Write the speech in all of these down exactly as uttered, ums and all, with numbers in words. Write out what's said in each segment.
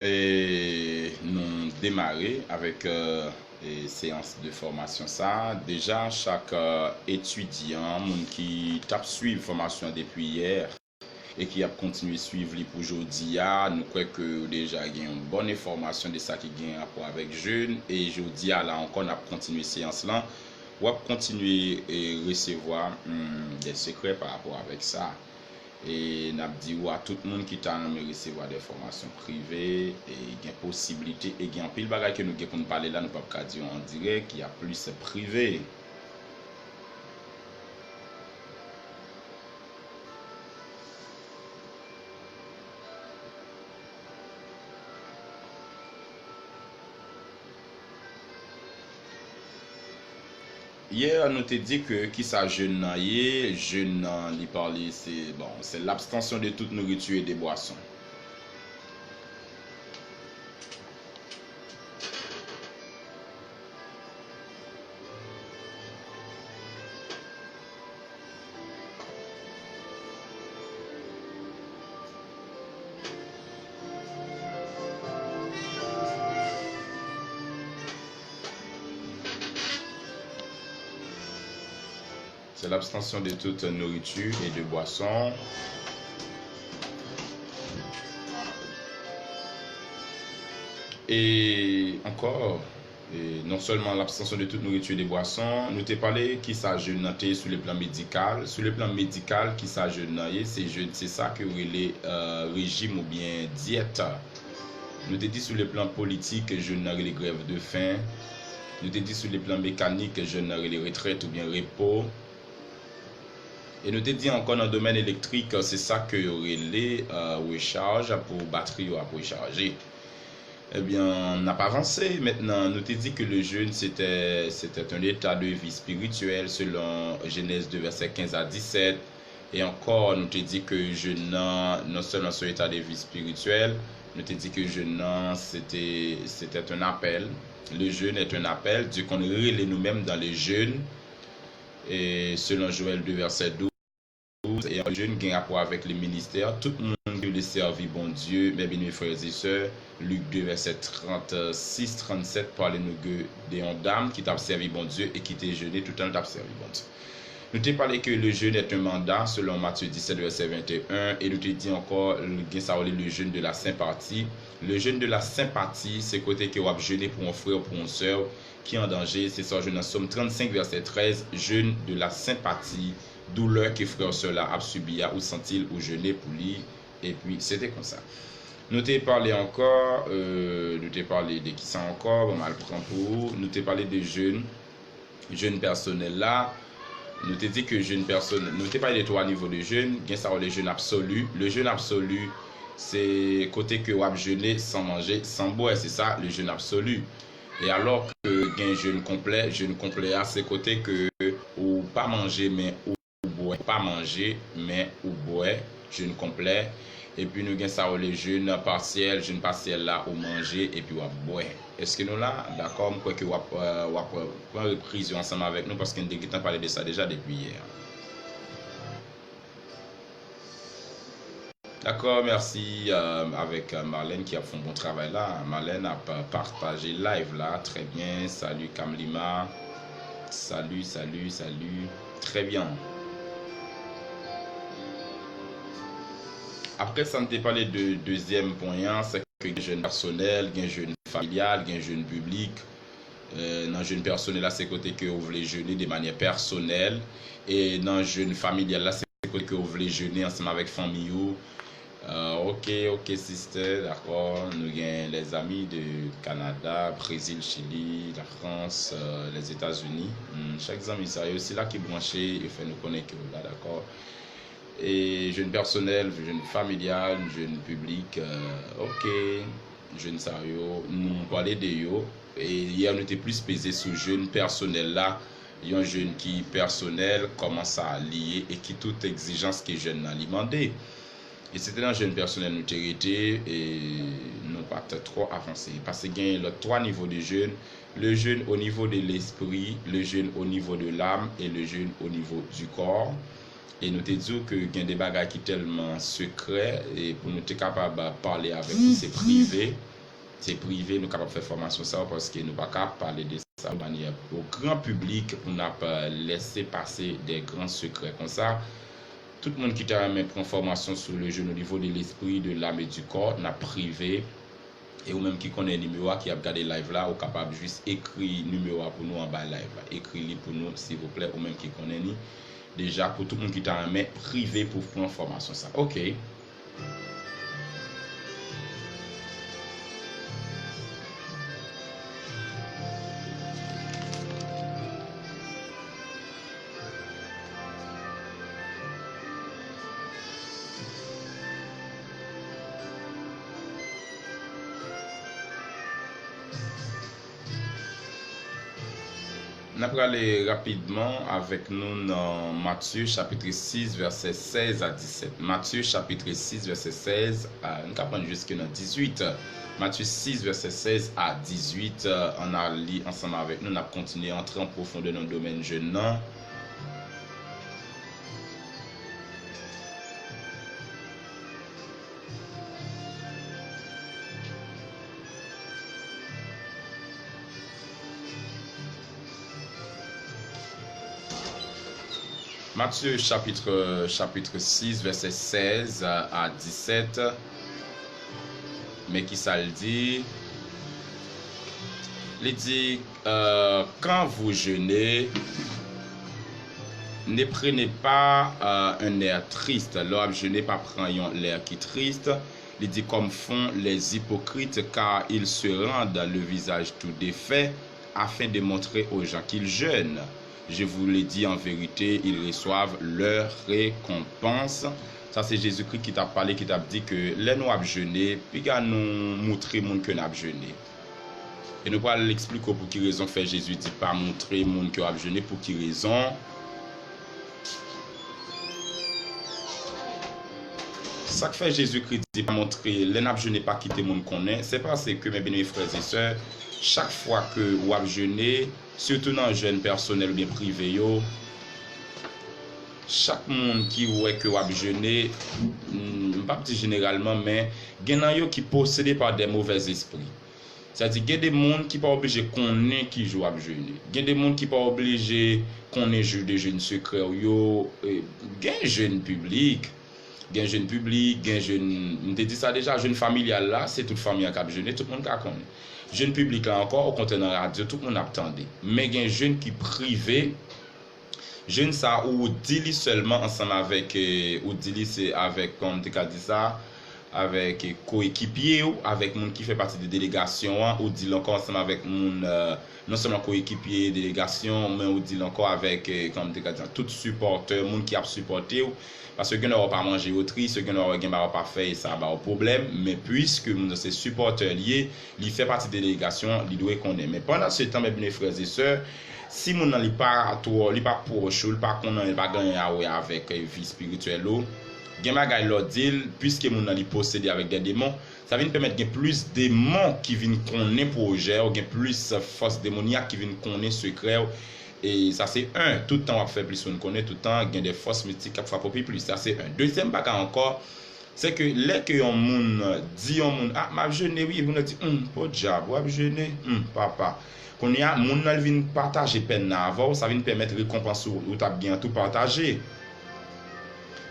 E nou demare avèk, e, e, seyans de fòmasyon sa a. Deja, chak, e, etidyan, moun ki t ap swiv fòmasyon an depi yè e ki ap kontinye swiv li pou jodi a, nou kwè ke w deja gen yon bòn enfòmasyon de sa ki gen rapò avèk jèn. E jodi a, la ankò, n ap kontinye seyans lan. W ap kontinye, e, resevwa, hmm, de sekrè pa rapò avèk sa. E n ap di w a tout moun ki ta renmen resevwa de fòmasyon prive, e gen posiblite, e gen anpil bagay ke nou gen pou n pale la, nou p ap ka di yo an dirèk, y a plis prive. Yè, nou te di ke kisa jèn nan ye, jèn nan, li pale, se, bon, c'est l'abstention de toute nourriture et de boisson. C'est l'abstention de toute nourriture et de boisson. E ankò, e non sèlman l'abstention de toute nourriture et de boisson, nou te pale kisa jèn nan te ye sou le plan medikal. Sou le plan medikal, kisa jèn nan ye? Se jèn, se sa ke yo rele, e, rejim oubyen dyèt. Nou te di sou le plan politik, jèn nan rele grèv de fen. Nou te di sou le plan mekanik, jèn nan rele retrèt oubyen repo. E nou te di ankò nan domèn elektrik, se sa ke yo rele, e, rechaj pou batri yo ap rechaje. Ebyen, n ap avanse. Mentnan, nou te di ke le jeûne, c'était, c'était un état de vie spirituel, selon Genèse deux, verset quinze à dix-sept. E ankò, nou te di ke jeûne nan, non sèlman se yon état de vie spirituel, nou te di ke jeûne nan, c'était, c'était un appel. Le jeûne est un appel. Dye konn rele nou menm dans le jeûne. E selon Joël deux, verset douze, e le jeûne gen rapò avèk le ministère. Tout moun ki vle sèvi Bondye, mes bien-aimés frères et sœurs, Lik de, vèsè trannsis, trannsèt, pale nou de, de yon dam ki t ap sèvi Bondye e ki te jene toutan l t ap sèvi Bondye. Nou te pale ke le jeûne est un mandat, selon Matthieu dix-sept, vèsè venteyen, e nou te di ankò, gen sa yo rele le jeûne de la sympathie. Le jeûne de la sympathie, se kote ke w ap jene pou yon frè, pou yon sè ki an danje, se sa w jwenn nan Sòm trannsenk, vèsè trèz, jeûne de la sympathie, doulè ke frè sè la ap sibi a, ou santi l, ou jene pou li, epi se te konsa. Nou te pale ankò, euh, nou te pale de kisa ankò, bon, m al pran pou ou, nou te pale de jeûne, jeûne pèsonèl la, nou te di ke jeûne pèsonèl, nou te pale de twa nivo de jeûne, gen sa yo rele jeûne absolu. Le jeûne absolu, se kote ke w ap jene san manje, san bwè, se sa, le jeûne absolu. E alò ke gen jeûne konplè, jeûne konplè a, se kote ke ou pa manje, men ou bwè, pa manje, men ou bwè, jeûne konplè. Epi nou gen sa yo rele jeûne pasyèl, jeûne pasyèl la ou manje epi w ap bwè. Èske nou la? Dakò, m kwè ke w ap, euh, w ap, euh, pran repriz yo ansanm avèk nou, paske n te gentan pale de sa deja depi yè. Dakò, mèsi, euh, avèk, euh, Marlène ki ap fè yon bon travay la. Marlène ap, euh, pataje live la. Trè byen. Salut Kamlima. Salut, salut, salut. Trè byen. Apre sa, n te pale de dezyèm pwen an, se ke gen jeûne pèsonèl, gen jeûne familyal, gen jeûne piblik. Euh, nan jeûne pèsonèl la, se kote ke ou vle jene de manyè pèsonèl. E nan jeûne familyal la, se kote ke ou vle jene ansanm avèk fanmi ou. Euh, ok, ok, sister, dakò. Nou gen les amis de Canada, Brésil, Chili, la France, euh, les États-Unis. Hmm, chak zanmi sa yo, sila ki branche, yo fè nou konnen ke w la, dakò. E jeûne pèsonèl, jeûne familyal, jeûne piblik, euh, ok. Jeûne sa yo, nou pale de yo. E yè nou te plis peze sou jeûne pèsonèl la, yon jeûne ki pèsonèl, kòman sa li ye e ki tout egzijans ke jeûne nan li mande. E se te nan jeûne pèsonèl nou te rete, e nou pa t twò avanse. Paske gen lòt twa nivo de jeûne, le jeûne au niveau de l'esprit, le jeûne au niveau de l'âme et le jeûne au niveau du corps. E nou te di w ke gen de bagay ki tèlman sekrè, e pou nou te kapab pale avèk ou, se prive. se prive, nou kapab fè fòmasyon sa yo, paske nou pa ka pale de sa de manyè o gran piblik pou n ap, eh, lèse pase de gran sekrè konsa. Tout moun ki ta renmen pran fòmasyon sou le jeûne au niveau de l'esprit, de l'âme et du corps, n ap prive. E ou menm ki konnen nimewo a, ki ap gade live la, ou kapab jis ekri nimewo a pou nou anba live la. Ekri li pou nou, silvouplè, ou menm ki konnen ni. Deja, pou tout moun ki ta renmen prive pou pran fòmasyon sa. Ok. N ap prale rapidman avèk nou nan Matye chapit sis, vèsè sèz a disèt. Matye chapit sis, vèsè sèz a, n ka pran jiske nan dizuit. Matye sis, vèsè sèz a dizuit, ann al li ansanm avèk nou. N ap kontinye antre an pwofondè nan domèn jèn nan. Matye chapit, chapit sis, vèsè sèz a disèt. Men ki sa l di? Li di, euh, quand vous jeûnez, ne prenez pas, euh, un air triste. Lè w ap jene, pa pran yon lè ki tris. Li di, comme font les hypocrites, car ils se rendent le visage tout défait afin de montrer aux gens qu'ils jeûnent. Je vous le dis en vérité, ils reçoivent leur récompense. Sa se Jezikri ki t ap pale, ki t ap di ke lè nou ap jene, piga nou moutre moun ke n ap jene. E nou pral eksplike w pou ki rezon k fè Jezi di pa moutre moun ke w ap jene, pou ki rezon. Sa k fè Jezikri di pa montre, lè n ap jene pa kite moun konnen, se paske, men byeneme frè e sè, chak fwa ke w ap jene, sitou nan jèn pèsonèl oubyen prive yo, chak moun ki wè ke w ap jene, m p ap di jeneralman, men gen nan yo ki posede pa de movèz espri. Sètadi, gen de moun ki pa oblije konnen ki jou w ap jene. Gen de moun ki pa oblije konnen jou de jèn sekrè w yo. E, gen jèn piblik. Gen jèn piblik, gen jèn, m te di sa deja, jèn familyal la, se tout fanmi an k ap jene, tout moun ka konnen. Jèn piblik la ankò, okontrè nan radyo, tout moun ap tande. Men gen jèn ki prive, jèn sa ou di li sèlman ansanm avèk, eh, ou di li se avèk, kòman m te ka di sa, avèk, eh, koekipye w, avèk moun ki fè pati de delegasyon an, ou di l ankò ansanm avèk moun, eh, non sèlman koekipye delegasyon, men ou di l ankò avèk, eh, kòman m te ka di sa, tout sipòtè, moun ki ap sipòte w. Paske gen lè w pa manje yo tris, gen lè w gen bagay w pa fè, e sa ba w pwoblèm, men piske moun nan se sipòtè l ye, li fè pati de delegasyon, li dwe konnen. Men pandan se tan, men byeneme frè e sè, si moun nan li pa twò, li pa pwòch ou, li pa konn anyen, li pa gen anyen a wè avèk, eh, vi espirityèl ou, gen bagay lè w di l, piske moun nan li posede avèk de demon, sa vin pèmèt gen plis demon ki vin konnen pwojè w, gen plis fòs demonyak ki vin konnen sekrè w. E sa se en, tout tan w ap fè plis moun konnen, tout tan gen de fòs mistik k ap frape w pi plis. Sa se en. Dezyèm bagay ankò, se ke lè ke yon moun di yon moun, "Ah, m ap jene wi," epi moun nan di, "Hum, podyab, w ap jene? Hum, papa." Kounye a, moun nan vin pataje pèn nan avè w, sa vin pèmèt rekonpans ou, ou t ap gen an tou pataje.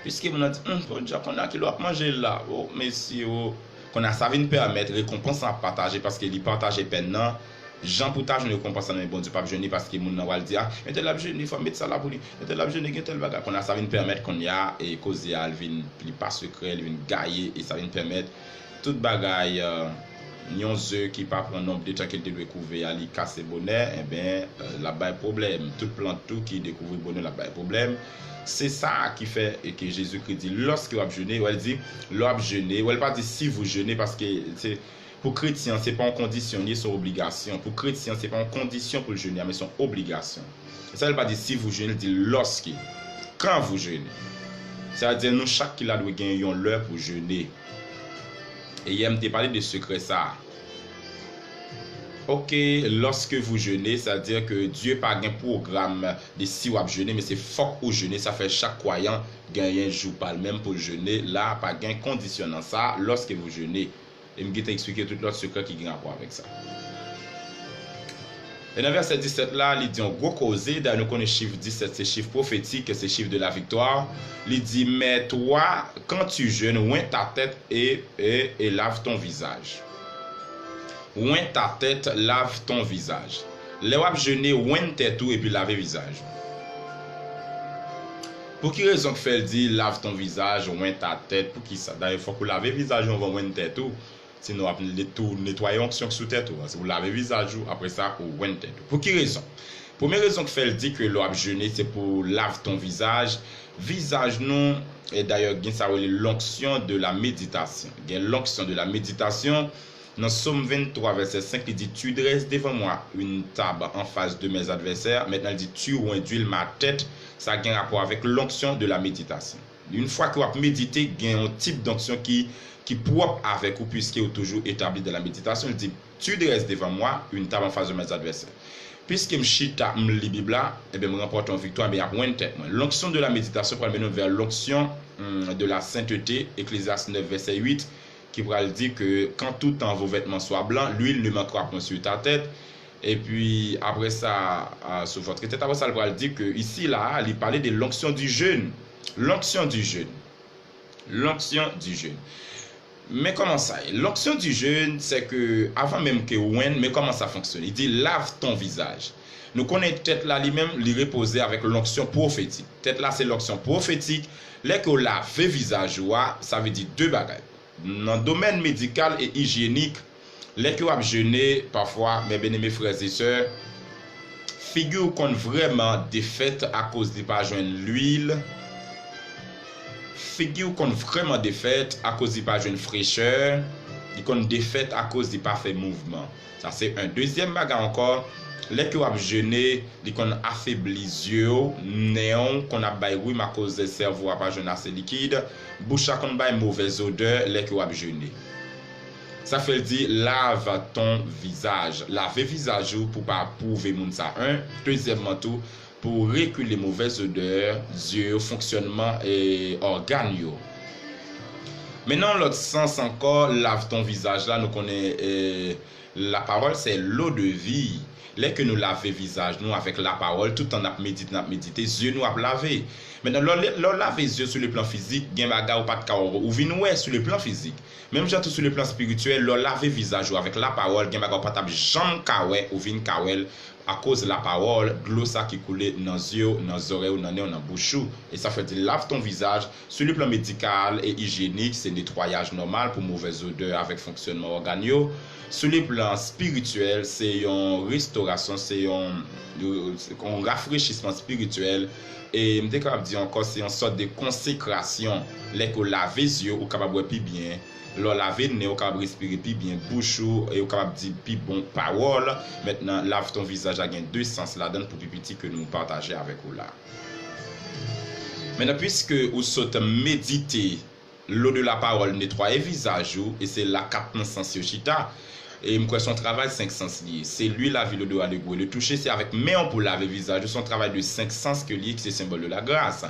Piske moun nan di, "Hum, podyab, kounye a ki lè w ap manje la? O, mesi, o." Kounye a, sa vin pèmèt rekonpans lan ap pataje, paske li pataje pèn nan. Jan pou ta jwenn rekonpans lan, men Bondye p ap jwenn li, paske moun nan pral di, "Ah, entèl ap jene, fò m met sa la pou li. Entèl ap jene, gen tèl bagay." Kounye a, sa vin pèmèt kounye a, e koze a, li vin, li pa sekrè, li vin gaye, e sa vin pèmèt tout bagay, euh, yon ze ki pa pran nonb de tan ke l te dwe kouvè a, li kase bonè, enben, euh, l ap bay pwoblèm. Tout plant tou ki dekouvri bonè, l ap bay pwoblèm. Se sa ki fè e ke Jezikri di, lòske w ap jene, wè l di, lè w ap jene, wè l pa di si vous jeûnez, paske se, pou kretyen, se pa yon kondisyon, li se yon obligasyon. Pou kretyen, se pa yon kondisyon pou l jene, men se yon obligasyon. E sa l pa di si vous jeûnez, l di lòske. Quand vous jeûnez. Sètadi, nou chak ki la dwe gen yon lè pou jene. E yè, m te pale de sekrè sa a. Ok, lorsque vous jeûnez, sa vle di ke Dye pa gen pwogram de si w ap jene, men se fòk ou jene. Sa fè chak kwayan genyen jou pa l menm pou l jene. La, pa gen kondisyon nan sa, lorsque vous jeûnez. E m gentan eksplike tout lòt sekrè ki gen rapò avèk sa. E nan vèsè disèt la, li di yon gwo koze. Dayè, nou konnen chif disèt se chif pwofetik, se chif de la viktwa. Li di, mais toi, quand tu jeûnes, oint ta tête et, et, et lave ton visage. Oint ta tête, lave ton visage. Lè w ap jene, oint tèt ou epi lave vizaj ou. Pou ki rezon k fè l di, lave ton visage, oint ta tête? Poukisa? Dayè, fòk ou lave vizaj ou anvan w oint tèt ou. Sinon, w ap ne- tou netwaye onksyon k sou tèt ou an. Se pou lave vizaj ou, apre sa, ou oint tèt ou. Pou ki rezon? Premye rezon k fè l di ke lè w ap jene, se pou lave ton visage. Vizaj nou, e dayè, gen sa yo rele l'onction de la méditation. Gen l'onction de la méditation. Nan Sòm venntwa, vèsè senk, li di, Tu dresses devant moi une table en face de mes adversaires. Mentnan, li di, Tu oint d'huile ma tête. Sa gen rapò avèk l'onction de la méditation. Yon fwa ke w ap medite, gen yon tip d'onction ki, ki pwòp avèk ou, puiske ou toujou établi dans la méditation. Li di, Tu dresses devant moi une table en face de mes adversaires. Piske m chita, m li Bib la, ebyen, m ranpòte yon viktwa, ebyen, y ap oint tèt mwen. L'onction de la méditation pral mennen nou vers l'onction, hum, de la sainteté, Ecclésiaste neuf, vèsè uit, ki pral di ke, Quand tout teint, vos vêtements soient blancs, l'huile ne manquera point sur ta tête. Epi, apre sa, a, sur votre tête. Apre sa, li pral di ke, isi la, li pale de l'onction du jeûne. L'onction du jeûne. L'onction du jeûne. Men kòman sa ye? L'onction du jeûne, c'est que, avan menm ke ou oint, men kòman sa fonksyone? Li di, lave ton visage. Nou konnen tèt la li menm, li repoze avèk l'onction prophétique. Tèt la se l'onction prophétique. Lè ke w lave vizaj ou a, sa vle di de bagay. Nan domèn medikal e ijyenik, lè ke w ap jene, pafwa, mes bien-aimés frères et sœurs, figi w konn vrèman defèt akoz li pa jwenn lwil. Figi w konn vrèman defèt akoz li pa jwenn frechè. Li konn defèt akoz li pa fè mouvman. Sa se yon. Dezyèm bagay ankò, lè ke w ap jene, li konn afebli zye w, nen w konn ap bay rim akoz sèvo a pa jwenn ase likid, bouch la konn bay movèz odè lè ke w ap jene. Sa fè l di, lave ton visage. Lave vizaj ou pou pa pwouve moun sa, yon. Dezyèmman tou, pou rekile movèz odè, zye yo, fonksyònman, e, ògàn yo. Men nan yon lòt sans ankò, lave ton visage la, nou konnen, e, la parole, c'est l'eau de vie. Lè ke nou lave vizaj nou avèk lapawòl, tout tan n ap medite, n ap medite, zye nou ap lave. Mentnan, lè w, lè w lave zye w sou le plan fizik, gen bagay ou pa t ka wè, ou vin wè sou le plan fizik. Menm jan tou sou le plan espirityèl, lè w lave vizaj ou avèk lapawòl, gen bagay ou pa t ap janm ka wè, ou vin ka wè l akoz lapawòl, dlo sa ki koule nan zye w, nan zòrèy ou, nan nen w, nan bouch ou. E sa fè di lave ton visage, sur le plan médical et hygiénique, se netwayaj nòmal pou movèz odè avèk fonksyònman ògàn yo. Sou le plan espirityèl, se yon restorasyon, se yon, yon rafrechisman espirityèl. E m te kapab di ankò, se yon sòt de konsekrasyon. Lè ke w lave zye w, ou kapab wè pi byen. Lè w lave nen w, ou kapab respire pi byen. Bouch ou, e ou kapab di pi bon pawòl. Mentnan, lave ton visage la gen de sans ladan l pou pi piti ke nou pataje avèk ou la. Mentnan, piske ou sot medite, l'eau de la parole netwaye vizaj ou, e se la kat nan sans yo chita. E m kwè se yon travay senk sans li ye. C'est l'huile, la vie, l'odorat, le goût et le toucher. Se avèk men w pou lave vizaj ou. Se yon travay de senk sans ke li ye, ki se symbole de la grâce.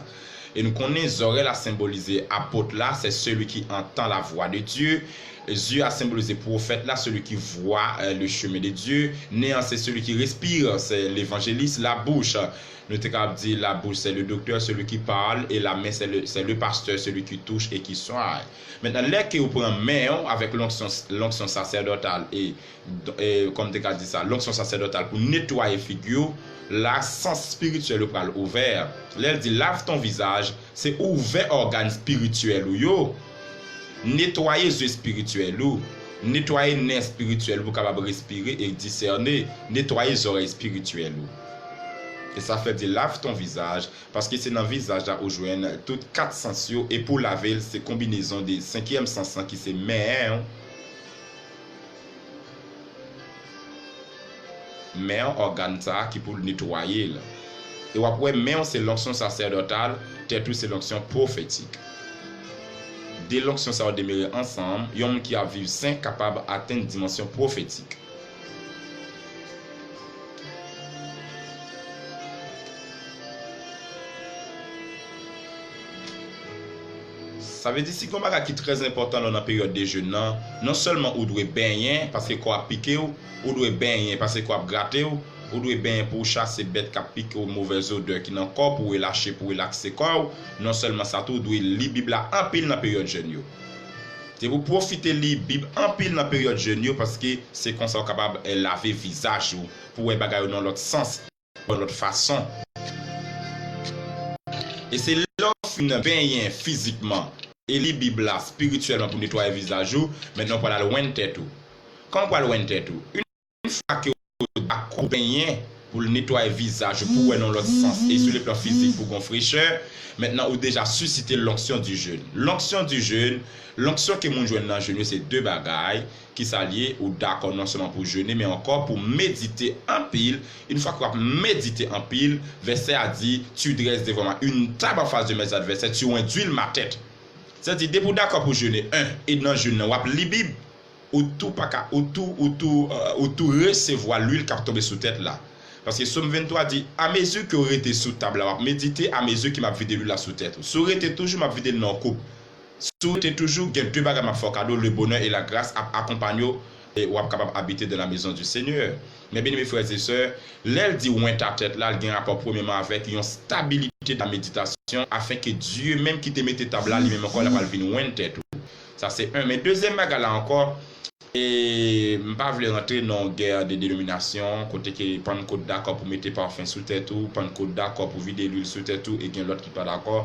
E nou konnen zòrèy la senbolize apot la, c'est celui qui entend la voix de Dieu. Zye a senbolize pwofèt la, celui qui voit, euh, le chemin de Dieu. Nen an, c'est celui qui respire, c'est l'évangéliste. La bouche, nou te kapab di la bouche, c'est le docteur, celui qui parle. E la main, c'est le, c'est le pasteur, celui qui touche et qui soigne. Mentnan, lè ke ou pran men w avèk l'onction, l'onction sacerdotale e, e, kòm te ka di sa, l'onction sacerdotale pou netwaye figi w, la sans espirityèl ou pral ouvè. Lè l di lave ton visage, se ouvè ògàn espirityèl ou yo. Netwaye zye espirityèl ou. Netwaye nen espirityèl ou pou w kapab respire e disène. Netwaye zòrèy espirityèl ou. E sa fè di lave ton visage, paske se nan vizaj la ou jwenn tout kat sans yo, e pou lave l, se konbinezon de senkyèm sans lan ki se men an. Men an, ògàn sa a ki pou l netwaye l. E w ap wè men w se l'onction sacerdotale, tèt ou se l'onction prophétique. De l'onction sa yo demere ansanm, yon moun ki ap viv sen kapab atenn dimansyon pwofetik. Sa vle di, si gen yon bagay ki trè enpòtan lè w nan peryòd de jèn nan, non sèlman ou dwe benyen, paske kò ap pike w, ou dwe benyen, paske kò ap grate w, ou dwe benyen pou w chase bèt k ap pike w, movèz odè ki nan kò w, pou w relache, pou w relakse kò w. Non sèlman sa tou, ou dwe li Bib la anpil nan peryòd jèn yo. Se pou w pwofite li Bib anpil nan peryòd jèn yo, paske se konsa w kapab, eh, lave vizaj ou, pou w wè bagay yo nan lòt sans, yon lòt fason. E se lè w fin benyen fizikman e li Bib la espirityèlman pou netwaye vizaj ou, mentnan w pral al wenn tèt ou. Kòman w pral wenn tèt ou? Yon fwa ke w dakò benyen pou l netwaye vizaj ou, pou w wè nan lòt sans, e sou le plan fizik pou gon frechè, mentnan ou deja sisite l'onction du jeûne. L'onction du jeûne, l'onction ke moun jwenn nan jèn yo, se de bagay. Ki sa l ye? Ou dakò non sèlman pou jene, men ankò pou medite anpil. Yon fwa ke w ap medite anpil, vèsè a di, tu dresses devant moi une table en face de mes adversaires, tu induis ma tête. Sa di, depi w dakò pou jene, en, e nan jèn nan, w ap li Bib, ou tou pa ka, ou tou, ou tou, euh, ou tou resevwa lwil k ap tonbe sou tèt la. Paske Sòm venntwa di, amezi ke w rete sou tab la, w ap medite, amezi ke m ap vide lwil la sou tèt ou. Si w rete toujou, m ap vide l nan yon koup. Si w rete toujou, gen de bagay m ap fè w kado, le bonheur et la grâce ap akonpanye w, e w ap kapab habiter dans la maison du Seigneur. Men byeneme frè e sè, lè l di oint ta tête la, l gen rapò premyèman avèk yon stabilité de la méditation, afin que Dieu menm ki te mete tab la, li menm ankò, l ap al vin oint tèt ou. Sa se en. Men dezyèm bagay la ankò, e m pa vle rantre nan yon guerre de dénomination, kote ke Pannkot dakò pou mete pafen sou tèt ou, Pannkot dakò pou vide lwil sou tèt ou, e gen lòt ki pa dakò.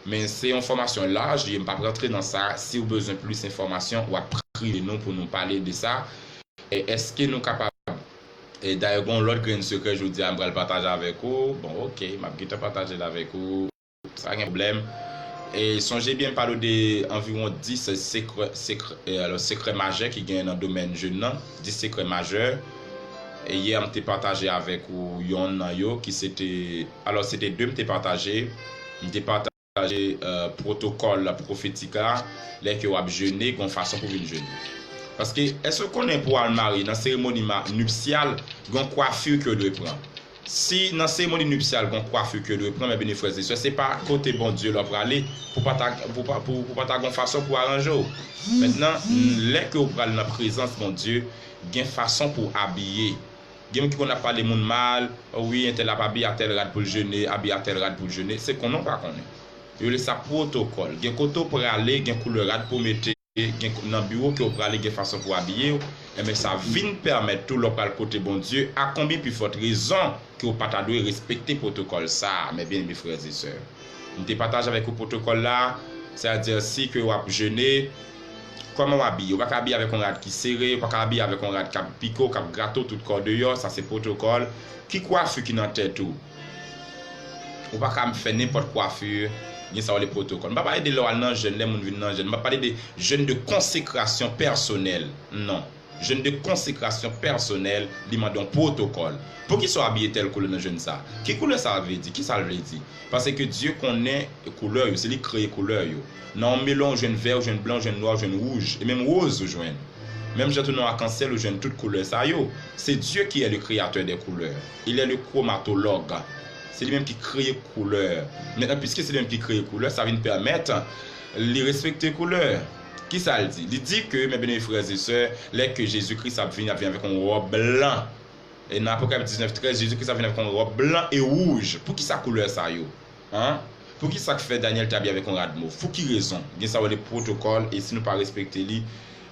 Men se yon fòmasyon laj, e m p ap rantre nan sa. Si w bezwen plis enfòmasyon, w ap prive nou pou nou pale de sa. E èske nou kapab, e dayè, gen yon lòt grenn sekrè jodi a, m pral pataje avèk ou. Bon, oke, m ap gentan pataje l avèk ou. Sa gen pwoblèm. E sonje byen, m pale w de anviwon dis sekrè, sekrè, e, alò, sekrè majè ki gen nan domèn jèn nan. Dis sekrè majè. E yè, m te pataje avèk ou yonn nan yo, ki se te, alò, se te de m te pataje. M te pataje pataje, euh, pwotokòl pwofetik la, lè ke w ap jene, gon fason pou vin jene. Paske, èske w konnen pou w al marye, nan seremoni ma-, nipsyal, gon kwafi ke w dwe pran? Si nan seremoni nipsyal, gon kwafi ke w dwe pran, men byeneme frè e sè, se pa kote Bondye lè w prale, pou pa ta, pou pa, pou, pou pa ta gon fason pou aranje w. Mentnan, lè ke w pral nan prezans Bondye, gen fason pou w abiye. Gen moun ki konn ap pale moun mal, wi, entèl ap abiye a tèl rad pou l jene, abiye a tèl rad pou l jene, se konnen w pa konnen. Yo rele sa pwotokòl. Gen kote w prale, gen koulè rad pou w mete, gen nan biwo ke w prale, gen fason pou w abiye w. Enben, sa vin pèmèt tou lè w pral kote Bondye, a konbyen pi fòt rezon ke w pa ta dwe respekte pwotokòl sa a, men byeneme frè e sè. M te pataje avèk ou pwotokòl la, sètadi si ke w ap jene, kòman w abiye? Ou pa ka abiye avèk yon rad ki sere, ou pa ka abiye avèk yon rad k ap pike w, k ap grate w tout kò deyò, sa se pwotokòl. Ki kwafi ki nan tèt ou? Ou pa ka fè nenpòt kwafi, gen sa yo rele pwotokòl. M pa pale de lè w al nan jèn, lè moun vin nan jèn. M pa pale de jeûne de consécration personnelle. Non. Jeûne de consécration personnelle, li mande yon pwotokòl. Poukisa w abiye tèl koulè nan jeûne sa? Ki koulè sa vle di? Ki sa l vle di? Paske Dye konnen koulè yo, se li k kreye koulè yo. Nan yon melon, ou jwenn vè, ou jwenn blan, ou jwenn nwa, ou jwenn wouj, e menm woz ou jwenn. Menm jan tou nan akansyèl, ou jwenn tout koulè sa yo. C'est Dieu qui est le créateur des couleurs. Il est le chromatologue. Se li menm ki kreye koulè. Mentnan, piske se li menm ki kreye koulè, sa vin pèmèt li respekte koulè. Kisa l di? Li di ke, men byeneme frè e sè, lè ke Jezi Kris ap vini, l ap vini avèk yon wòb blan. E nan Apokalips diznèf trèz, Jezi Kris ap vini avèk yon wòb blan e wouj. Poukisa koulè sa yo? An? Poukisa k fè Danyèl te abiye avèk yon rad mov? Pou ki rezon? Gen sa yo rele pwotokòl, e si nou pa respekte li,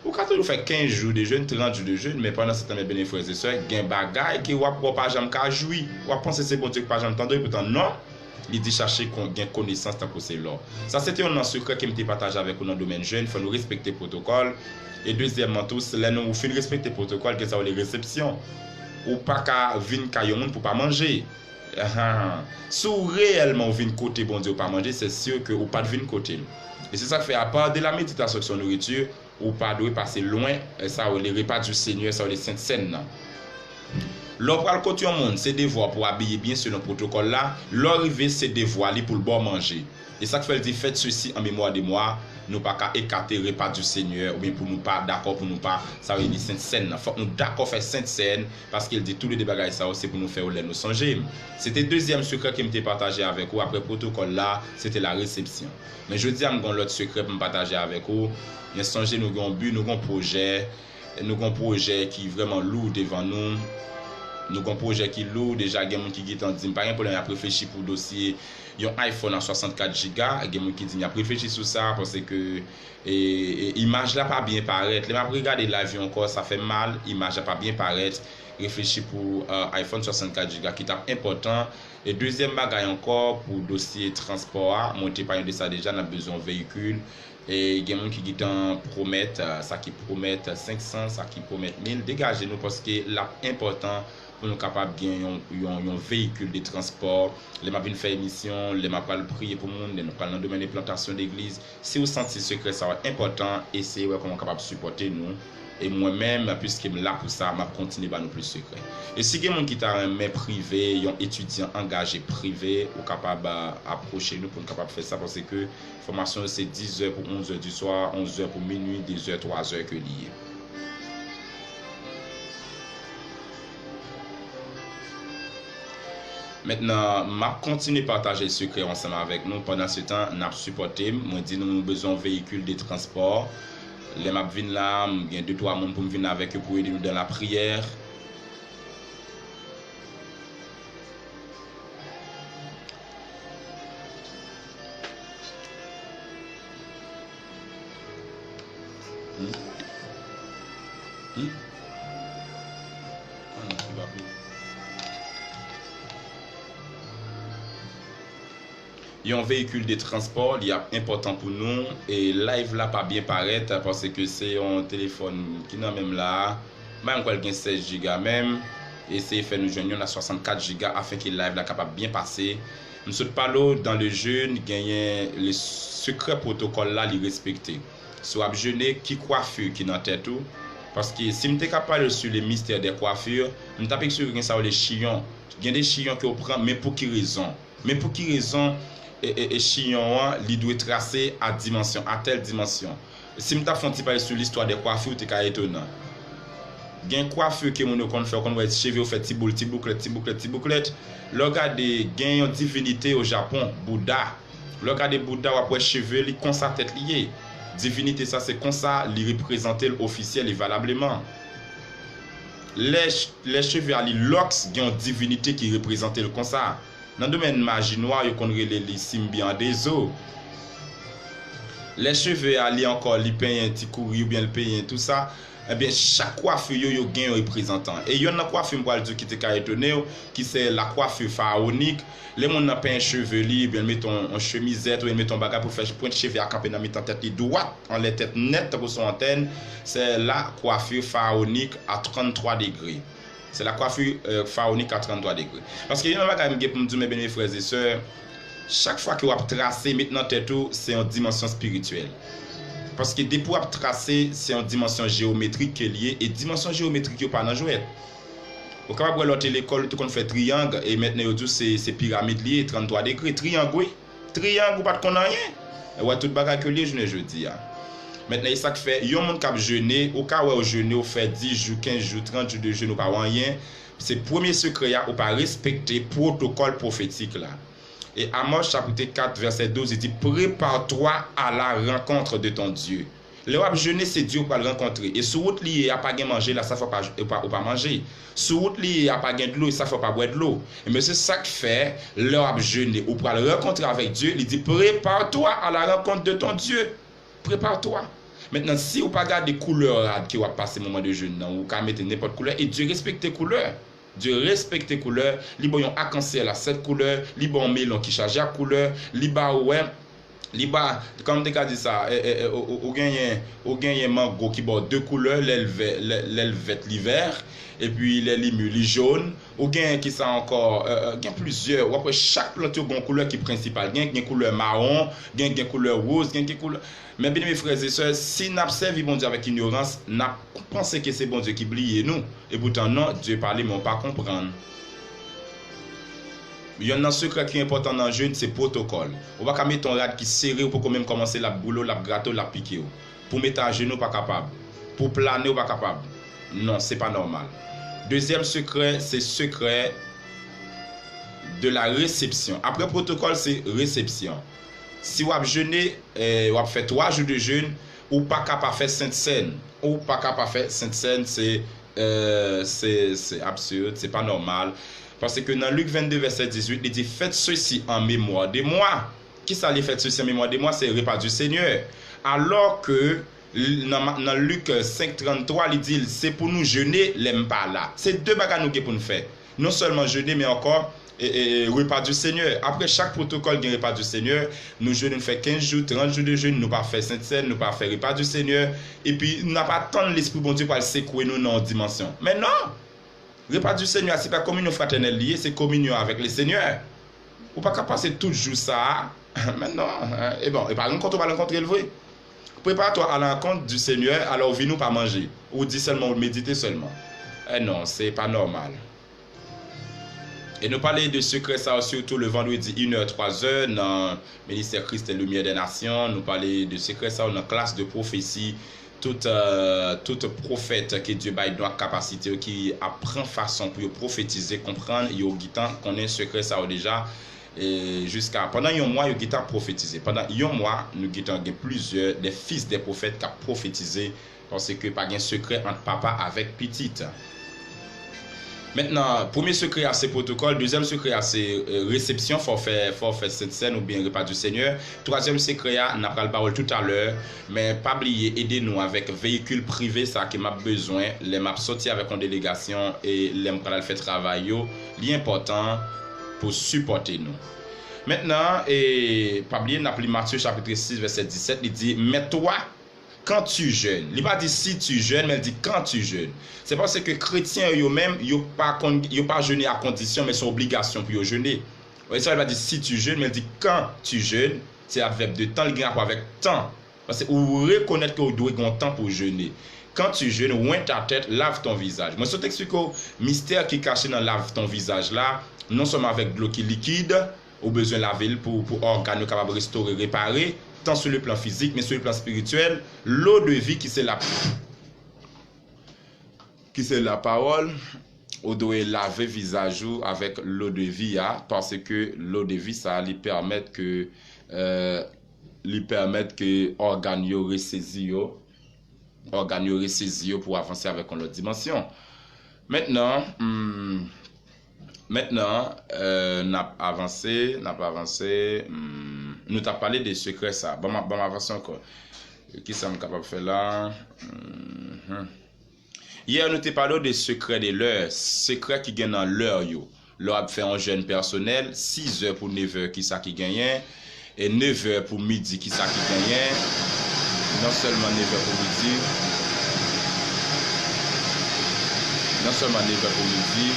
ou ka toujou fè kenz jou de jèn, trant jou de jèn, men pandan se tan, men byeneme frè e sè, gen bagay ke w ap wè w pa janm ka jwi. W ap panse se Bondye ki pa janm tande w, epoutan non. Li di chache kon-, gen konesans tankou se lò. Sa se te yonn nan sekrè ke m te pataje avèk ou nan domèn jèn, fò nou respekte pwotokòl. E dezyèmman tou, se lè nou fin respekte pwotokòl, gen sa yo rele resepsyon. Ou pa ka vin kay yon moun pou pa manje. Ahan. Si w reyèlman w vin kote Bondye ou pa manje, se si ke ou pa t vin kote l. E se sa k fè, à part de la méditation sur nourriture, ou pa dwe pase lwen, eh, sa yo rele repas du Seigneur, sa yo rele Sent Sèn nan. Lè w pral kote yon moun, se devwa w pou w abiye byen selon pwotokòl la. Lè w rive, se devwa li pou l ba w manje. E sa k fè l di, faites ceci en mémoire de moi. nou pa ka ekate repa di Senyè, oubyen pou nou pa dakò, pou nou pa, sa vle di Sent Sèn nan. Fòk nou dakò fè Sent Sèn, paske l di toulede bagay sa yo, se pou nou fè yo lè nou sonje m. Se te dezyèm sekrè ke m te pataje avèk ou, apre pwotokòl la, se te la resepsyon. Men jodi a, m gen yon lòt sekrè pou m pataje avèk ou. Men sonje nou gen yon bi, nou gen yon pwojè, nou gen yon pwojè ki vrèman lou devan nou. Nou gen yon pwojè ki lou, deja gen moun ki gentan di m, pa gen pwoblèm, y ap reflechi pou dosye yon iPhone a swasannkat jiga, gen moun ki di m y ap reflechi sou sa, paske, e, e, imaj la pa byen parèt. Lè m ap regade live yo ankò, sa fè m mal, imaj la pa byen parèt. Reflechi pou, e, iPhone swasannkat jiga ki t ap enpòtan. E dezyèm bagay ankò, pou dosye transpò a, mwen te pale de sa deja, n ap bezwen yon veyikil. E gen moun ki gentan pwomèt, e, sa ki pwomèt senk san, sa ki pwomèt mil. Degaje nou, paske l ap enpòtan pou nou kapab gen yon, yon, yon veyikil de transpò. Lè m ap vin fè emisyon, lè m ap pral priye pou moun, lè nou pral nan domèn de plantasyon legliz, si w santi sekrè sa yo enpòtan, eseye wè kòman w kapab sipòte nou. E mwen menm, piske m la pou sa, m ap kontinye ba nou plis sekrè. E si gen moun ki ta renmen prive, yon etidyan angaje prive, ou kapab, a, apwoche nou pou n kapab fè sa, paske fòmasyon yo se dizè pou onzè di swa, onzè pou minui, dezè, twazè ke li ye. Mentnan, m ap kontinye pataje sekrè yo ansanm avèk nou. Pandan se tan, n ap sipòte m. Mwen di nou, nou bezwen yon veyikil de transpò. Lè m ap vin la, m gen de twa moun pou m vin avèk yo pou ede nou dan lapriyè. Hmm? Hmm? Ah, non, ki pa pou. Yon veyikil de transpò, li ap enpòtan pou nou. E live la pa byen parèt, paske se yon telefòn ki nan men m la. M pa menm kwè l gen sèz jiga menm. Eseye fè nou jwenn youn a swasannkat jiga afin ke live la kapab byen pase. M sot pale w dans le jeûne, genyen le sekrè pwotokòl la, li respekte. Si w ap jene, ki kwafi ki nan tèt ou? Paske si m te ka pale w sou le mystère des coiffures, m t ap eksplike gen sa yo le chiyon. Gen de chiyon ke w pran, men pou ki rezon? Men pou ki rezon, e, e, e chiyon an, li dwe trase a dimansyon, a tèl dimansyon? Si m ta fè yon ti pale sou listwa de kwafi, ou te ka etonan. Gen kwafi ke moun yo konn fè, ou konn wè cheve yo fè ti boul, ti bouklèt, ti bouklèt, ti bouklèt. Lè w gade, gen yon divinite o Japon, Bouda. Lè w gade Bouda, w ap wè cheve li konsa tèt li ye. Divinite sa, se konsa li reprezante l ofisyèl e valableman. Lè, lè cheve a li lòks, gen yon divinite ki reprezante l konsa. Nan domèn maji nwa, yo konn rele li Simbi an dezo. Lè cheve a li ankò, li penyen ti kouri oubyen l penyen tou sa, ebyen, chak kwafi yo, yo gen yon reprezantan. E yonn nan kwafi m pral di w ki te ka etone w, ki se la coiffure pharaonique. Lè moun nan penyen cheve li, oubyen l mete yon, yon chemizèt, oubyen l mete yon bagay pou fè pwent cheve a kanpe nan mitan tèt li dwat, anlè tèt nèt, tankou se yon antèn, se la coiffure pharaonique à tranntrwa degre. Se la coiffure, euh, pharaonique à tranntrwa degre. Paske gen yon bagay m gen pou m di w, men byeneme frè e sè, chak fwa ke w ap trase, met nan tèt ou, se yon dimansyon espirityèl. Paske depi w ap trase, se yon dimansyon jewometrik ke l ye, e dimansyon jewometrik yo pa nan jwèt. Ou kapab wè lè w te lekòl, ou te konn fè triyang, e mentnan yo di w se, se piramid li ye, tranntrwa degre. Triyang, wi. Triyang ou pa t konn anyen. Ou wè tout bagay ke l ye jounen jodi a. Mentnan, e sa k fè, yon moun k ap jene, ou ka wè w jene, ou fè dis jou, kenz jou, trant jou de jene, ou pa wè anyen. Se premye sekrè a, ou pa respekte pwotokòl pwofetik la. E Amòs chapit kat, vèsè douz, li di, prépare-toi à la rencontre de ton Dieu. Lè w ap jene, se Dye w pral rankontre. E sou wout li ye a, pa gen manje la, sa fè w pa, ou pa, ou pa manje. Sou wout li ye a, pa gen dlo, e sa fè w pa bwè dlo. Ebyen, se sa k fè, lè w ap jene, ou pral rankontre avèk Dye, li di, prépare-toi à la rencontre de ton Dieu. Prépare-toi. Mentnan, si ou pa gade koulè rad ke w ap pase moman de jene nan, ou ka mete nenpòt koulè, e Dye respekte koulè. Dye respekte koulè, li ba w yon akansyèl a sèt koulè, li ba w yon melon ki chaje ak koulè, li ba ou, wè, li ba, kòman m te ka di sa, e, e, e, ou, ou, ou genyen, ou genyen mango ki ba w de koulè, lè l vè, lè, lè l vèt, li vè, epi lè li mi, li jòn, ou genyen ki sa ankò, e, e, gen plizyè, w ap wè chak plant yo gen yon koulè ki prensipal, gen, gen koulè mawon, gen, gen koulè woz, gen, gen koulè, men byeneme frè e sè, si n ap sèvi Bondye avèk inyorans, n ap panse ke se Bondye ki bliye nou. Epoutan non, Dye pale, men w pa konprann. Yonn nan sekrè ki enpòtan nan jèn, se pwotokòl. Ou pa ka mete yon rad ki sere, ou poko menm kòmanse, l ap boule w, l ap grate w, l ap pike w. Pou w mete ajenou, w pa kapab. Pou w plane, w pa kapab. Non, se pa nòmal. Dezyèm sekrè, se sekrè de la resepsyon. Apre pwotokòl, se resepsyon. Si w ap jene, eh, w ap fè twa jou de jèn, ou pa ka pa fè Sentsèn. Ou pa ka pa fè Sentsèn, se, eh, se, se absird, se pa nòmal. Paske nan Lik vennde vèsè dizuit, li di, faites ceci en mémoire de moi. Kisa li, faites ceci en mémoire de moi? Se repa di Senyè. Alò ke l-, nan, ma- nan Lik senk tranntwa, li di, se pou nou jene lè m pa la. Se de bagay nou gen pou n fè. Non sèlman jene, men ankò, e, e, e, repa di Senyè. Apre chak pwotokòl gen repa di Senyè. Nou jene, nou fè kenz jou, trant jou de jèn, nou pa fè Sentsèn, nou pa fè repa di Senyè. Epi, n ap atann Lespri Bondye pral sekwe nou nan yon dimansyon. Men non! Repa di Senyè a, se pa kominyon fratènèl li ye, se kominyon avèk le Senyè. Ou pa ka pase tout jou sa a, men non, e bon, e pa rankont ou pral rankontre l vre. Prépare-toi à la rencontre du Seigneur, alò w vini ou pa manje. Ou di sèlman, ou medite sèlman. E non, se pa nòmal. E nou pale de sekrè sa yo sitou le vandredi inè, twazè nan ministè Christ Lumière des Nations. Nou pale de sekrè sa yo nan klas de pwofesi. Tout, euh, tout pwofèt ke Dye bay don ak kapasite yo ki ap pran fason pou yo pwofetize, konprann, yo gentan konnen sekrè sa yo deja. E jiska pandan yon mwa, yo gentan ap pwofetize. Pandan yon mwa, nou gentan gen plizyè de fis de pwofèt k ap pwofetize, paske pa gen sekrè ant papa avèk pitit. Mentnan, premye sekrè a se pwotokòl, dezyèm sekrè a se, eh, resepsyon, fò w fè, fò w fè Sentsèn oubyen repa di Senyè. Twazyèm sekrè a, n ap pral ba w l toutalè, men pa bliye ede nou avèk veyikil prive sa ke m ap bezwen lè m ap soti avèk yon delegasyon e lè m pral al fè travay yo. Li enpòtan pou sipòte nou. Mentnan, e, pa bliye, n ap li Matye chapit sis, vèsè disèt, li di, mais toi, quand tu jeûnes. Li pa di si tu jeûnes, men l di quand tu jeûnes. Se paske kretyen yo, yo menm, yo pa konn, yo pa jene a kondisyon, men se yon obligasyon pou yo jene. Ou wè sa, li pa di si tu jeûnes, men l di quand tu jeûnes. Se advèb de tan, li gen rapò avèk tan. Paske ou rekonèt ke ou dwe gen yon tan pou w jene. Quand tu jeûnes, oins ta tête, lave ton visage. Mwen sot eksplike w mistè ki kache nan lave ton visage la, non sèlman avèk dlo ki likid, ou bezwen lave l pou, pou ògàn yo kapab restore, repare, tan sou le plan fizik, men sou le plan espirityèl, l'eau de vie ki se la, ki se lapawòl, ou dwe lave vizaj ou avèk l'eau de vie a, paske l'eau de vie sa, li pèmèt ke, euh, li pèmèt ke ògàn yo resezi yo, ògàn yo resezi yo pou avanse avèk yon lòt dimansyon. Mentnan, hmm, mentnan, euh, n ap avanse, n ap avanse, hmm, nou t ap pale de sekrè sa. Ban m, ban m avanse ankò. Kisa m kapab fè la? Hmm. Yè, nou te pale w de sekrè de lè, sekrè ki gen nan lè yo. Lè w ap fè yon jèn pèsonèl, sizè pou nevè, kisa ki genyen? E nevè pou midi, kisa ki genyen? Non sèlman nevè pou midi, non sèlman nevè pou midi,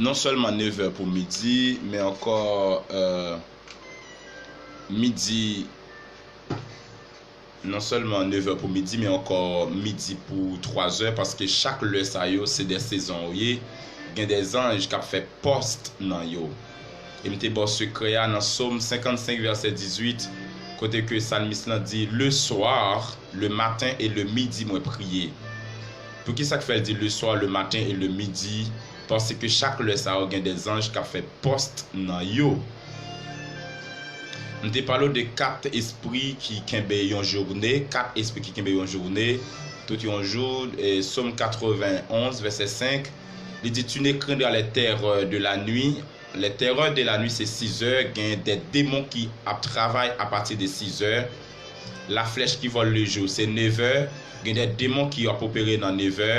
non sèlman nevè pou midi, men ankò, euh, midi, non sèlman nevè pou midi, men ankò midi pou twazè, paske chak lè sa yo, se de sezon yo ye. Gen de zanj k ap fè pòs nan yo. E m te ba w sekrè a nan Sòm senkannsenk, vèsè dizuit, kote ke salmis lan di, le soir, le matin et le midi, mwen priye. Poukisa k fè l di le soir, le matin et le midi? Paske chak lè sa yo gen de zanj k ap fè pòs nan yo. M te pale w de kat espri ki kenbe yon jounen, kat espri ki kenbe yon jounen, tout yon jou, e, Sòm katrevenonz, vèsè senk, li di, tu ne craindras les terreurs de la nuit, les terreurs de la nuit, se sizè, gen de demon ki ap travay apati de sizè. La flèche qui vole le jour, se nevè, gen de demon ki ap opere nan nevè.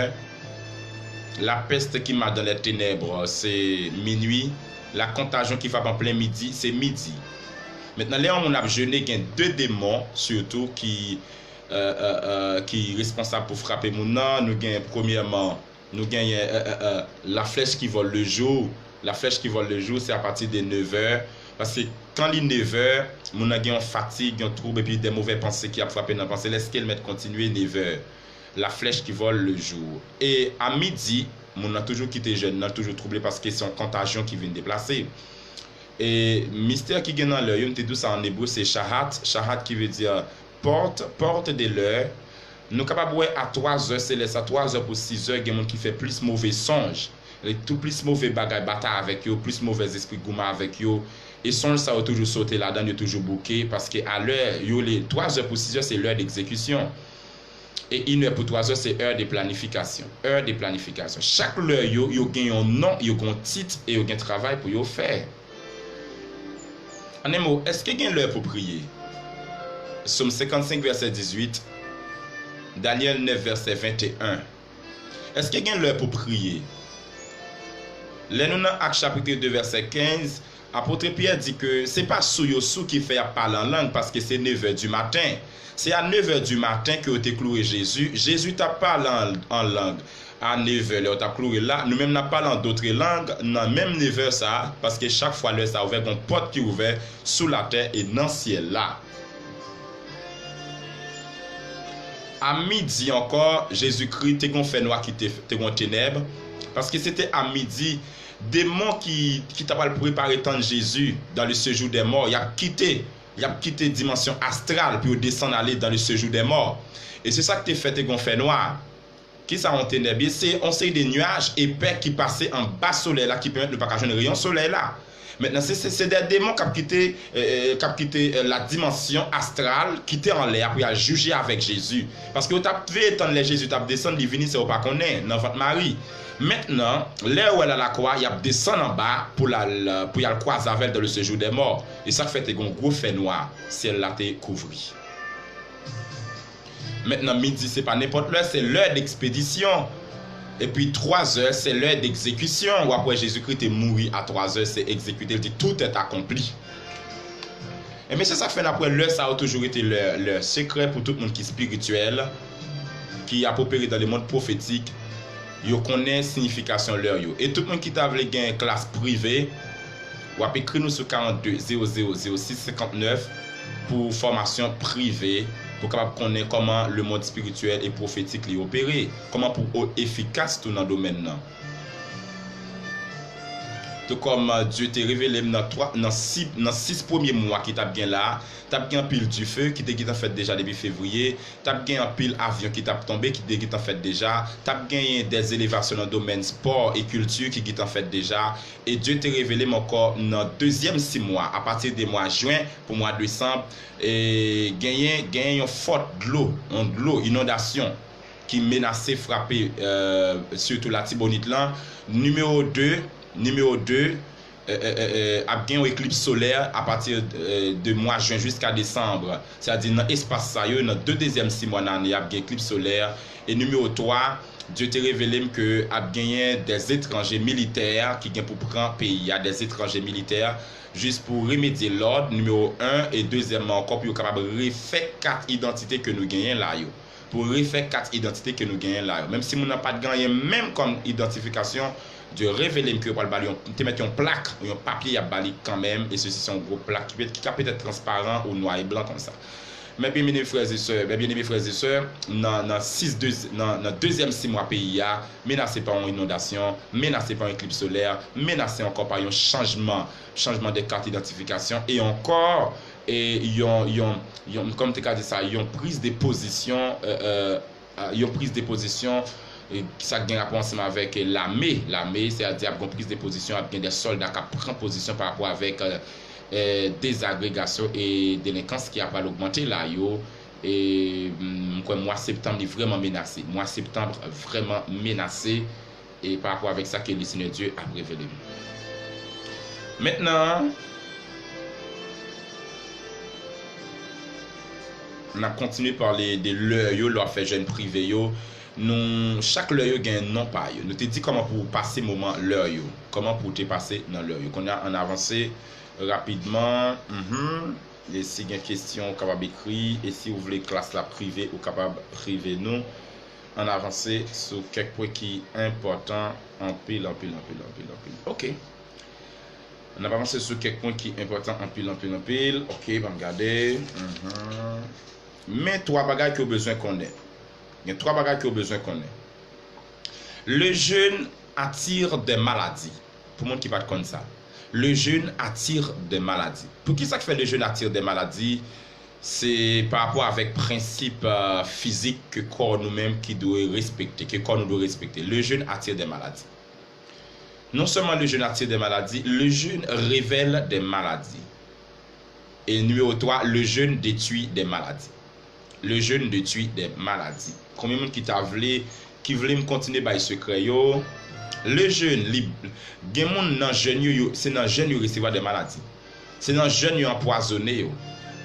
La peste qui marche dans les ténèbres, se minui. La contagion qui frappe en plein midi, se midi. Mentnan, lè yon moun ap jene, gen de demon sitou ki, euh, euh, euh, ki responsab pou frape moun nan. Nou gen, premyèman, nou genyen, euh, euh, euh, la flèch ki vole le jour. La flèch ki vole le jour, se apati de nevè. Paske kan li nevè, moun nan gen yon fatig, yon twoub, epi de movè panse ki ap frape nan panse l. Èske l mèt kontinye nevè? La flèch ki vole le jour. E a midi, moun nan toujou kite jèn nan toujou twouble paske se yon kontajyon ki vin deplase. E mistè ki gen nan lè yo, m te di w sa an ebre, se shahat. Shahat ki vle di pòt, pòt de lè. Nou kapab wè a twazè, se lè sa, twazè pou sizè, gen moun ki fè plis move sonj. E tou plis move bagay batay avèk yo, plis movèzespri goumen avèk yo. E sonj sa yo toujou sote ladan l, yo toujou bouke, paske a lè yo le twazè pou sizè, se lè degzekisyon. E inè pou twazè, se è de planifikasyon. È de planifikasyon. Chak lè yo, yo gen yon non, yo gen yon tit e yo gen travay pou yo fè. An en mo, èske gen lè pou priye? Sòm senkannsenk, vèsè dizuit, Danyèl nèf, vèsè venteyen. Èske gen lè pou priye? Lè nou nan Ak chapit de, vèsè kenz, Apot Pyè di ke se pa sou yo sou ki fè y ap pale an lang, paske se nevè di maten. Se a nevè di maten ke yo te kloure Jezi. Jezi t ap pale an, an lang a nevè, lè yo t ap kloure l la. Nou menm, n ap pale an dotre lang nan menm nevè sa a, paske chak fwa lè sa a ouvè, gen yon pòt ki ouvè sou latè e nan syèl la. A midi ankò, Jezikri te gen yon fènwa ki te, te gen yon tenèb, paske se te a midi, demon ki, ki ta pral prepare tann Jezi dans le séjour des morts, y ap kite, y ap kite dimansyon astral pou yo desann ale dans le séjour des morts. E se sa k te fè te gen yon fènwa. Kisa yon tenèb ye? Se yon seri de nyaj epè ki pase anba solèy la ki pèmèt nou pa ka jwenn reyon solèy la. Mentnan, se, se, se de demon k ap kite, eh, eh, k ap kite, eh, la dimansyon astral, kite anlè a pou y al jije avèk Jezi. Paske yo t ap veye tann lè Jezi t ap desann, li vini san yo pa konnen, nan vant Mari. Mentnan, lè yo wè l a lakwa, y ap desann anba pou l al, pou y al kwaze avè l dans le séjour des morts. E sa k fè te gen yon gwo fènwa, syèl la te kouvri. Mentnan, midi, se pa nenpòt lè, se lè dekspedisyon. Epi twazè, se lè degzekisyon. W ap wè Jezikri te mouri a twazè, se egzekite, l di, tout est accompli. Ebyen, se sa k fè n ap wè lè sa yo toujou rete lè, lè sekrè pou tout moun ki espirityèl, ki ap opere dans le monde prophétique, yo konnen siyifikasyon lè yo. E tout moun ki ta vle gen klas prive, w ap ekri nou sou karannde zewo zewo zewo sis senkantnèf pou fòmasyon prive, pou w kapab konnen kòman lemonn espirityèl e pwofetik li opere, kòman pou w efikas tou nan domèn nan. Tou kòm, euh, Dye te revele m nan twa, nan sis, nan sis premye mwa ki t ap gen la, t ap gen anpil dife ki te gentan fèt deja depi fevriye, t ap gen anpil avyon ki t ap tonbe ki te gentan fèt deja, t ap genyen dèzelevasyon nan domèn spò e kilti ki gentan fèt deja, e Dye te revele m ankò nan dezyèm sis mwa, apati de mwa jen pou mwa desanm, e genyen, genyen yon fòt dlo, yon dlo, inondasyon ki menase frape, euh, sitou Latibonit lan. Nimewo de, nimewo de, euh, euh, euh, euh, ap gen yon eklips solè apati, euh, de mwa jen jiska desanm. Sètadi nan espas sa yo, nan de dezyèm sis mwa nan ane, ap gen eklips solè. E nimewo twa, Dye te revele m ke ap genyen des étrangers militaires ki gen pou pran peyi a, des étrangers militaires, jis pou remedye lòd, nimewo en, e dezyèmman ankò, pou yo kapab refè kat idantite ke nou genyen la yo. Pou refè kat idantite ke nou genyen la yo. Menm si moun nan pa t gen anyen menm kòm idantifikasyon, Dye revele m ke yo pral ba li yon, te mèt yon plak, yon papye y ap ba li kanmenm, e sesi se yon gwo plak ki pèt, ki ka petèt transparan ou nwa e blan konsa. Mes bien-aimés frères et sœurs, mes bien-aimés frères et sœurs, nan, nan sis de, nan, nan dezyèm sis mwa peyi a, menase pa yon inondasyon, menase pa yon eklips solè, menase ankò pa yon chanjman, chanjman de kat idantifikasyon, e ankò, e yon, yon, yon, kòm te ka di sa, yon priz de pozisyon, euh, euh, euh, yon priz de pozisyon, e sa k gen rapò ansanm avèk lame. Lame, sètadi ap gen yon priz de pozisyon, ap gen de sòlda k ap pran pozisyon pa rapò avèk, euh, euh, dezagregasyon e delenkans ki ap pral ogmante la yo. E, mm, m kwè mwa septanm li vrèman menase. Mwa septanm vrèman menase. E pa rapò avèk sa ke Lesenyè Dye ap revele m. Mentnan, n ap kontinye pale de lè yo, lè w ap fè jèn prive yo. Nou, chak lè yo gen non pa yo. Nou te di kòman pou w pase moman lè yo. Kòman pou w te pase nan lè yo. Kounye a, ann avanse. Rapidman, mhm. E si gen kesyon, ou kapab ekri. E si w vle klas la prive, ou kapab prive nou. Ann avanse sou kèk pwen ki enpòtan anpil, anpil, anpil, anpil, anpil. Ok. N ap avanse sou kèk pwen ki enpòtan anpil, anpil, anpil. Ok, ban m gade. Mhm. Men twa bagay ke w bezwen konnen. Gen twa bagay ke w bezwen konnen. Le jeûne attire des maladies. Pou moun ki pa t konn sa. Le jeûne attire des maladies. Pou ki sa k fè le jeûne attire des maladies? Se pa rapò avèk prensip, euh, fizik ke kò nou menm ki dwe respekte, ke kò nou dwe respekte. Le jeûne attire des maladies. Non seulement le jeûne attire des maladies, le jeûne révèle des maladies. Et numéro trois, le jeûne détruit des maladies. Le jeûne détruit des maladies. Konbyen moun ki ta vle, ki vle m kontinye bay sekrè yo? Le jeûne, li, gen moun nan jèn yo, yo, se nan jèn yo resevwa de maladi. Se nan jèn yo anpwazonnen yo.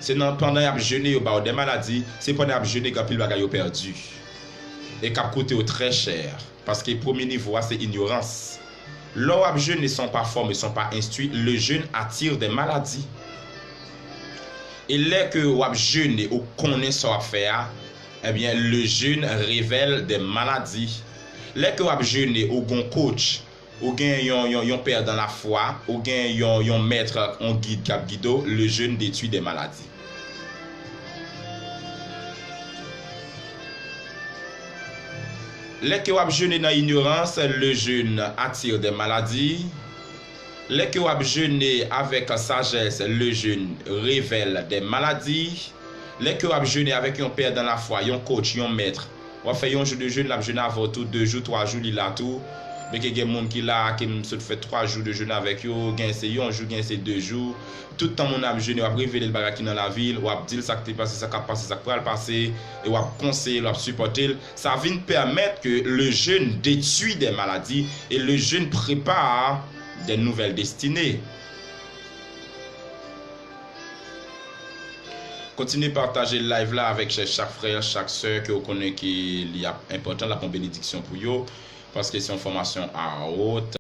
Se nan pandan y ap jene yo ba yo de maladi, se pandan y ap jene gen anpil bagay yo pèdi. E k ap koute yo trè chè. Paske premye nivo a se inyorans. Lè w ap jene san w pa fòme, san w pa enstwi, le jeûne attire des maladies. E lè ke w ap jene, ou konnen sa w ap fè a, ebyen, le jeûne révèle des maladies. Lè ke w ap jene, ou gon coach, ou gen yon, yon, yon père dans la foi, ou gen yon, yon maître, yon gid k ap gide w, le jeûne détruit des maladies. Lè ke w ap jene nan inyorans, le jeûne attire des maladies. Lè ke w ap jene avèk sajès, le jeûne révèle des maladies. Lè ke w ap jene avèk yon père dans la foi, yon coach, yon maître, w ap fè yon jou de jeûne, l ap jene avè w tou, de jou, twa jou, li la tou. Men ke gen moun ki la, ke m sot fè twa jou de jeûne avèk yo, gen se yon jou, gen se de jou. Tout tan moun ap jene, w ap revele l bagay ki nan lavi l, w ap di l sa k te pase, sa k ap pase, sa k pral pase, e w ap konseye l, w ap sipòte l. Sa vin pèmèt ke le jeûne détruit des maladies et le jeûne prépare des nouvelles destinées. Kontinye pataje live la avèk chak, chak frè, chak sè ke w konnen ke li ap enpòtan, l ap yon benediksyon pou yo, paske se yon fòmasyon a wot.